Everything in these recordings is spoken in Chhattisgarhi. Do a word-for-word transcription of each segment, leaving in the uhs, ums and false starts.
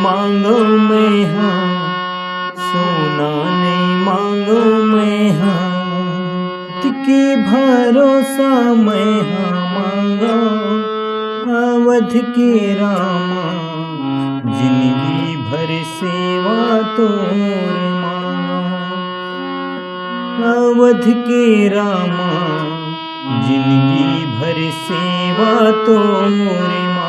मांगो मैं हा, सोना नहीं मांगो मैं हा, के भरोसा मैं हा मांगो, अवध के रामा, जिंदगी भर सेवा तोर मांगो, अवध के रामा, जिंदगी भर सेवा तोर मांगो।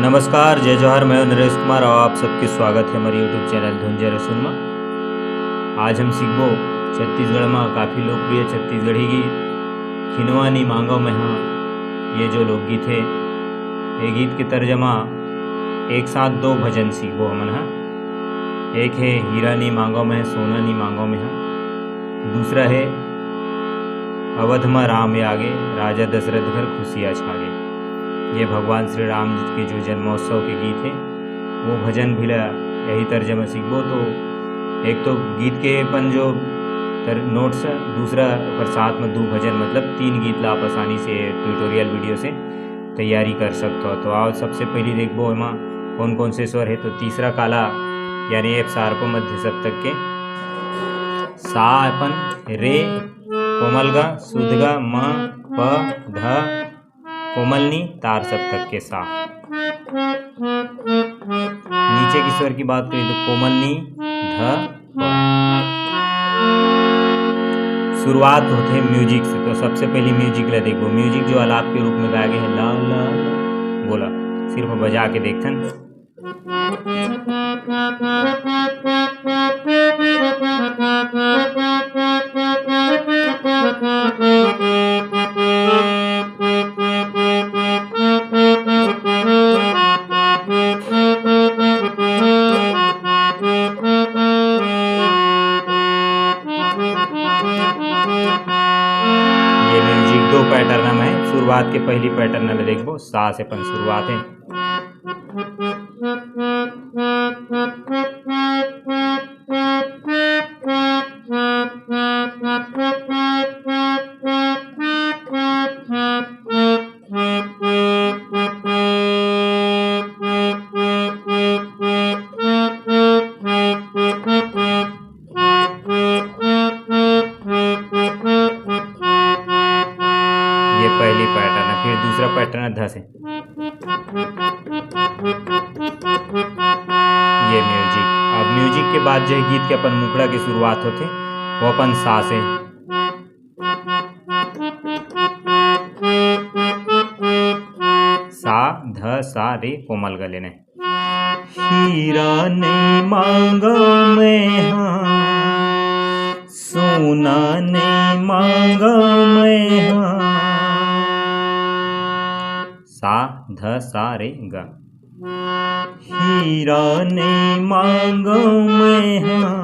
नमस्कार, जय जोहार, मैं हूं नरेश कुमार और आप सबके स्वागत है हमारे YouTube चैनल धुंजर सुन में। आज हम सीखबो छत्तीसगढ़ में काफी लोकप्रिय छत्तीसगढ़ी गीत खिनवा नी मांगो मैं हा। ये जो लोकगीत है, ये गीत के तर्जमा एक साथ दो भजन सीखबो हमन हा। एक है हीरा नी मांगो मैं, सोना नी मांगो मैं हा। दूसरा है अवध में राम आगे, राजा दशरथ घर खुशियाँ छागे। ये भगवान श्री राम जी के जो जन्मोत्सव के गीत है, वो भजन भी ला यही तर्जमा सीखबो। तो एक तो गीत के अपन जो तर-, नोट्स है, दूसरा ओकर साथ में दो भजन, मतलब तीन गीत ला आप आसानी से ट्यूटोरियल वीडियो से तैयारी कर सकते हो। तो आओ, सबसे पहले देखबो एमा कौन कौन से स्वर है। तो तीसरा काला यानी एफ शार्प मध्य सप्तक के, सा अपन रे कोमल गा, शुद्ध गा, म, प, ध, कोमल नी, तार सप्तक के सा। नीचे के स्वर की बात करें तो कोमल नी, ध, प। शुरुआत होथे म्यूजिक से, तो सबसे पहले म्यूजिक ला देखबो। म्यूजिक जो आलाप के रूप में गाए गए है, ला, ला, ला, बोला, सिर्फ बजा के देखथन। ये म्यूजिक दो पैटर्न में है। शुरुआत के पहली पैटर्न में देखबो, सा से अपन शुरुआत है। ये पहली पैटर्न है। फिर दूसरा पैटर्न है ध से। ये म्यूजिक। अब म्यूजिक के बाद जो है गीत के अपन मुखड़ा की शुरुआत होथे, वो अपन सा से। सा, ध, सा, रे, कोमल ग लेने। हीरा नहीं मांगा मैं हा, सोना नहीं मांगा मैं हा। सा, ध, सा, रे, ग। हीरा नहीं मांगा मैं हा,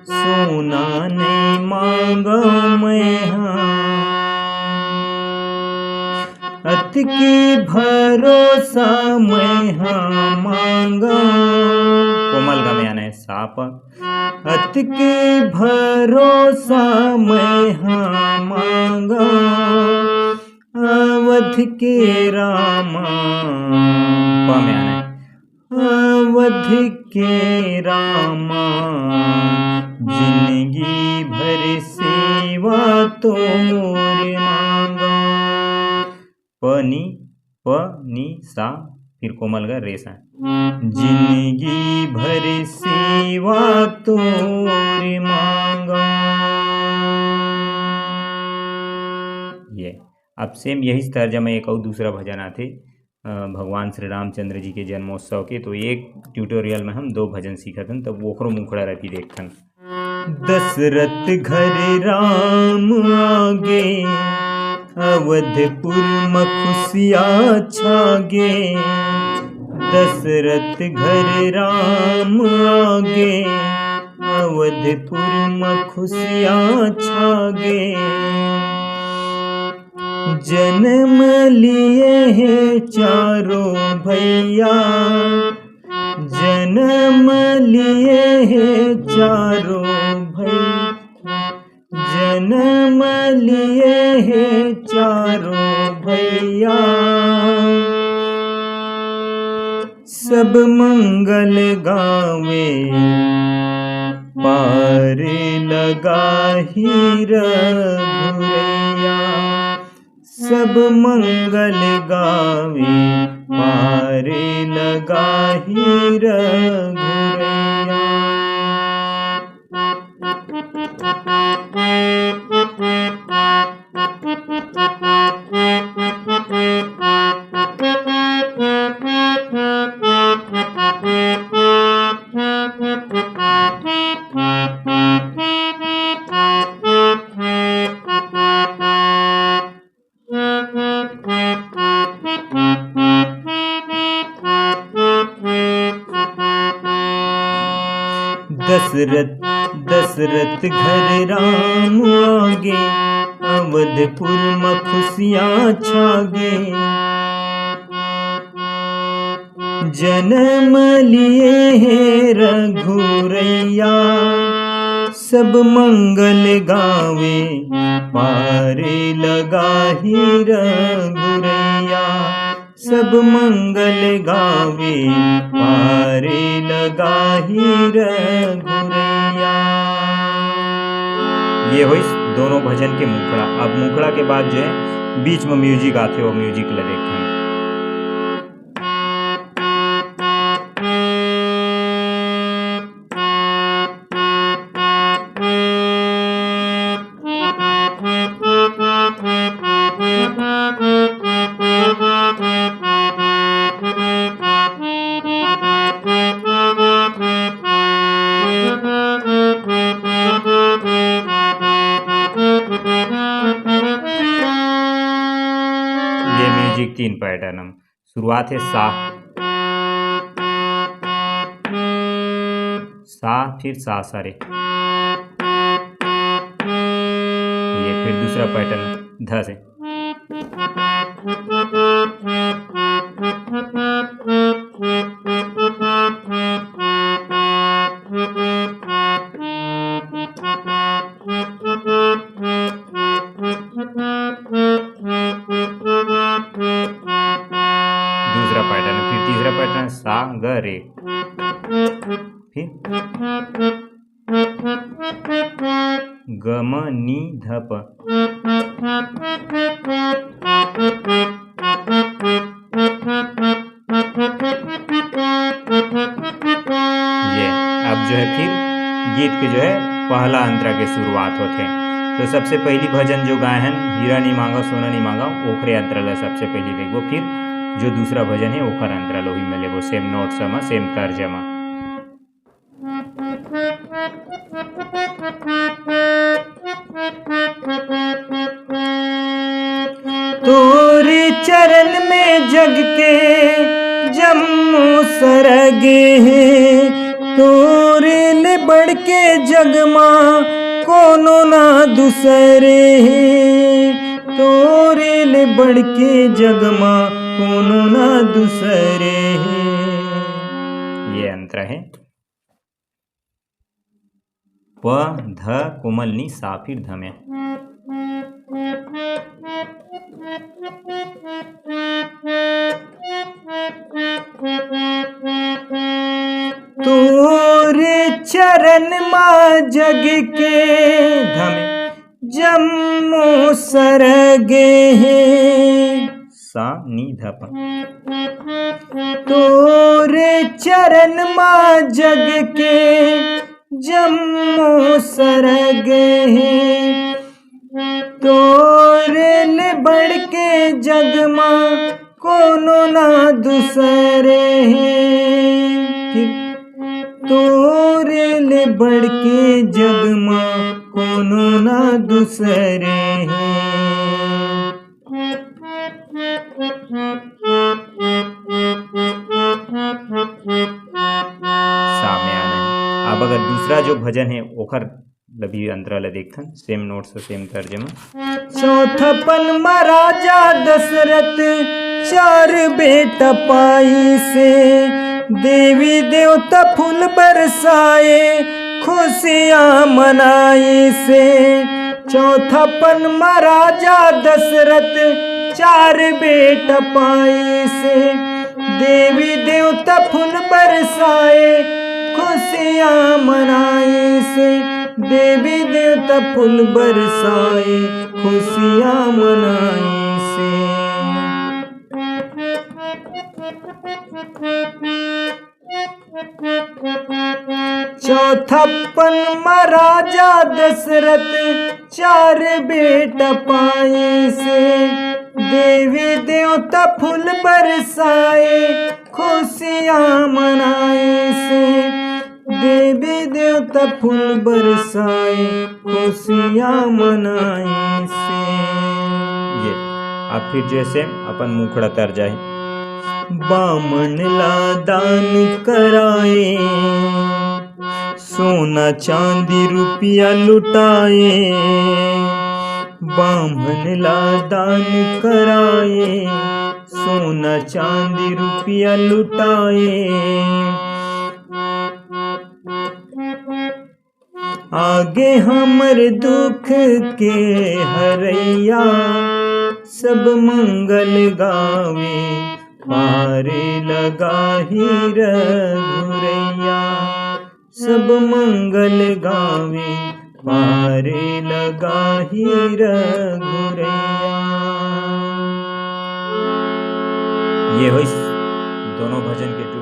सोना नहीं मांगा मैं हा। अतके भरोसा मैं हा मांगा। कोमल ग में आने सा प। अतके भरोसा मैं हा मांगा। अवध के रामा। प में आने। अवध के रामा, जिंदगी भर सेवा तोर मांगा। प नी, प नी सा, फिर कोमल ग रे सा। जिंदगी भर सेवा तोर मांगा। ये अब सेम यही तर्जमा एक और दूसरा भजन आथे, अ, भगवान श्री रामचंद्र जी के जन्मोत्सव के। तो एक ट्यूटोरियल में हम दो भजन सीखत हन, तब ओकरो मुखड़ा रखी देखथन। दशरथ घर राम आगे, अवधपुर म खुशिया छागे। दशरथ घर राम आगे, अवधपुर म खुशिया छागे। जन्म लिए हे चारों भैया, जन्म लिए हे चारों भैया, जन्म लिए हे चारों भैया। सब मंगल गावे, पार लगाही रघुरैया। सब मंगल गावे, पार लगाही रघुरैया। दशरथ, दशरथ घर राम आगे, अवधपुर म खुशियाँ छागे। जनम लिए हे रघुरैया, सब मंगल गावे, पार लगाही रघुरैया। सब मंगल गावे, पार लगाही रघुरैया। ये होइस दोनों भजन के मुखड़ा। अब मुखड़ा के बाद जो है बीच में music आथे, वो music ला देखथन। ये music तीन pattern म। शुरुआत है सा, सा, फिर सा, सा रे। ये फिर दूसरा pattern ध से। दूसरा pattern, फिर तीसरा pattern, सा ग रे, फिर ग म नी ध प। ये अब जो है फिर गीत के जो है पहला अंतरा के शुरुआत होथे। तो सबसे पहली भजन जो गाए हन, हीरा नी मांगा सोना नी मांगा, ओखरे अंतरा ला सबसे पहली देखबो। फिर जो दूसरा भजन है ओखर अंतरा ला ओही में लेबो, same notes म, same तर्ज म। तोरे चरण में जग के जम्मो सरग हे, तोरे ले बढ़ के जग मा कोनो ना दूसरे हे, तोरे ले बढ़ के जग मा कोनो ना दूसरे हे। ये अंतरा है। प ध कोमल नी सा फिर ध में। तोरे चरण मा जग के ध में जम्मो सरग हे। सा नी ध प। तोरे चरण मा जग के जम्मो सरग हे, तोरे ले बढ़ के जग मा कोनो ना दूसरे हे। फिर तोरे ले बढ़ के जग मा कोनो ना दूसरे हे। सामने आना है। अब अगर दूसरा जो भजन है ओखर ल भी अंतरा ल देखथन, same notes और same तर्ज म। चौथापन म राजा दशरथ चार बेटा पाइसे, देवी देवता फूल बरसाए खुशियाँ मनाइसे। चौथापन म राजा दशरथ चार बेटा पाइसे, देवी देवता त फूल बरसाए, खुशियां मनाइसे। देवी देवता फूल बरसाए, खुशियां मनाइसे। चौथापन म राजा दशरथ चार बेटा पाइसे। देवी देवता फूल बरसाए, खुशियां मनाइसे। देवी देवता फूल बरसाए, खुशियां मनाइसे। ये, आप फिर जैसे अपन मुखड़ा तर जाए। बामन ला दान कराए, सोना चांदी रुपया लुटाए। बामन ला दान कराए, सोना चांदी रुपया लुटाए। आगे हमर दुख के हरैया, सब मंगल गावे, पारे लगा ही रघुरैया। सब मंगल गावे, पारे लगा ही रघुरैया। ये होइस दोनों भजन के